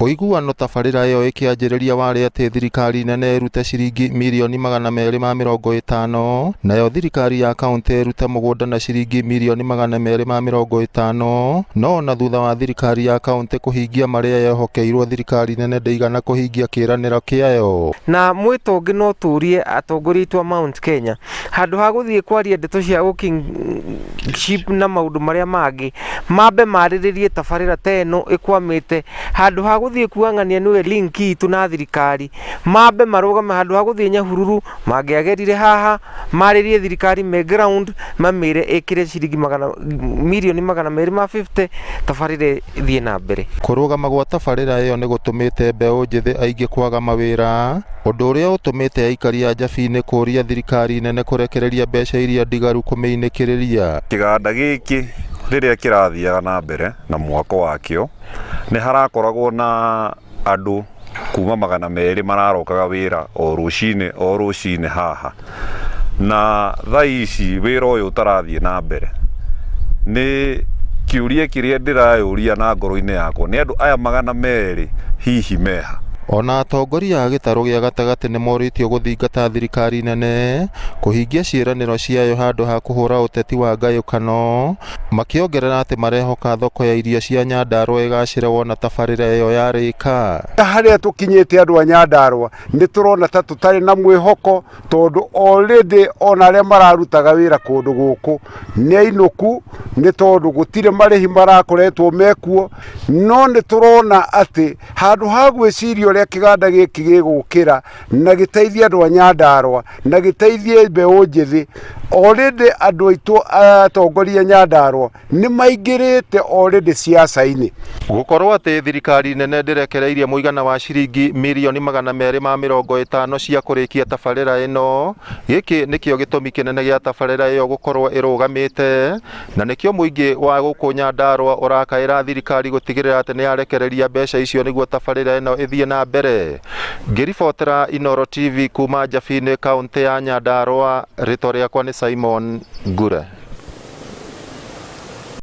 Ũiguano tabarĩra ĩyo ĩkĩanjĩrĩria warĩ atĩ thirikari nene ĩrute ciringi mirioni 250, nayo thirikari ya kaũntĩ ĩrute mũgũnda na ciringi mirioni 250, no ona thutha wa thirikari ya kaũntĩ kũhingia marĩa yehokeirwo, thirikari nene ndĩigana kũhingia kĩĩranĩro kĩayo. Na mwĩto ũngĩ no tũrie atongoria aitũ a Mount Kenya, handũ ha gũthiĩ kwaria ndeto cia kingship na maũndũ marĩa mangĩ, mambe marĩrĩrie tabarĩra ta ĩno ĩkwamĩte. Handũ ha gũthiĩ kuang'ania nĩwe link itũ na thirikari, mambe marũgame. Handũ ha gũthiĩ Nyahururu, mangĩagerire haha marĩrie thirikari me ground, mamĩre ĩkĩre ciringi mirioni 250, tabarĩra ĩthiĩ na mbere. Kũrũgama gwa tabarĩra ĩyo nĩ gũtũmĩte mbeũ njĩthĩ aingĩ kwaga mawĩra, ũndũ ũrĩa ũtũmĩte aikari a Njabini kũũria thirikari nene kũrekereria mbeca iria ndigaru kũmĩinĩkĩrĩria. Kĩganda gĩkĩ rĩrĩa kĩrathiaga na mbere na mwako wakĩo, nĩ harakoragwo na andũ kuma 200 mararokaga wĩra o rũcinĩ o rũcinĩ haha. Na thaa ici wĩra ũyũ ũtarathiĩ na mbere, nĩ kĩũria kĩrĩa ndĩrayũria na ngoro-inĩ yakwa, nĩ andũ aya 200 hihi meha? Ona atongoria a gĩtarũ gĩa gatagatĩ nĩ morĩtio gũthingata thirikari nene kũhingia ciĩranĩro ciayo handũ ha kũhũra ũteti wa ngayũkano, makĩongerera atĩ marehoka thoko ya irio cia Nyandarua ĩgacĩre wona tabarĩra ĩyo yarĩka. Harĩa tũkinyĩte andũ a Nyandarua nĩ tũrona ta tũtarĩ na mwĩhoko, tondũ already ona arĩa mararutaga wĩra kũndũ gũkũ nĩ ainũku, nĩ tondũ gũtirĩ marĩhi marakoretwo mekuo. No nĩ tũrona atĩ handũ ha gwĩciria ũrĩa kĩganda gĩkĩ gĩgũkĩra na gĩteithie andũ a Nyandarua na gĩteithie mbeũ njĩthĩ, already andũ aitũ atongoria Nyandarua nĩ maingĩrĩte already siasa-inĩ. Gũkorwo atĩ thirikari nene ndĩrekereirie mũigana wa ciringi mirioni 250 cia kũrĩkia tabarĩra ĩno, gĩkĩ nĩkĩo gĩtũmi kĩnene gĩa tabarĩra ĩyo gũkorwo ĩrũgamĩte, na nĩkĩo mũingĩ wa gũkũ Nyandarua ũrakaĩra thirikari gũtigĩrĩra atĩ nĩ yarekereria mbeca icio nĩguo tabarĩra ĩno ĩthiĩ na mbere. Ngĩribotera Inooro TV kuma Njabini, kaũntĩ ya Nyandarua, rĩtwa rĩakwa nĩ Simon Ngure.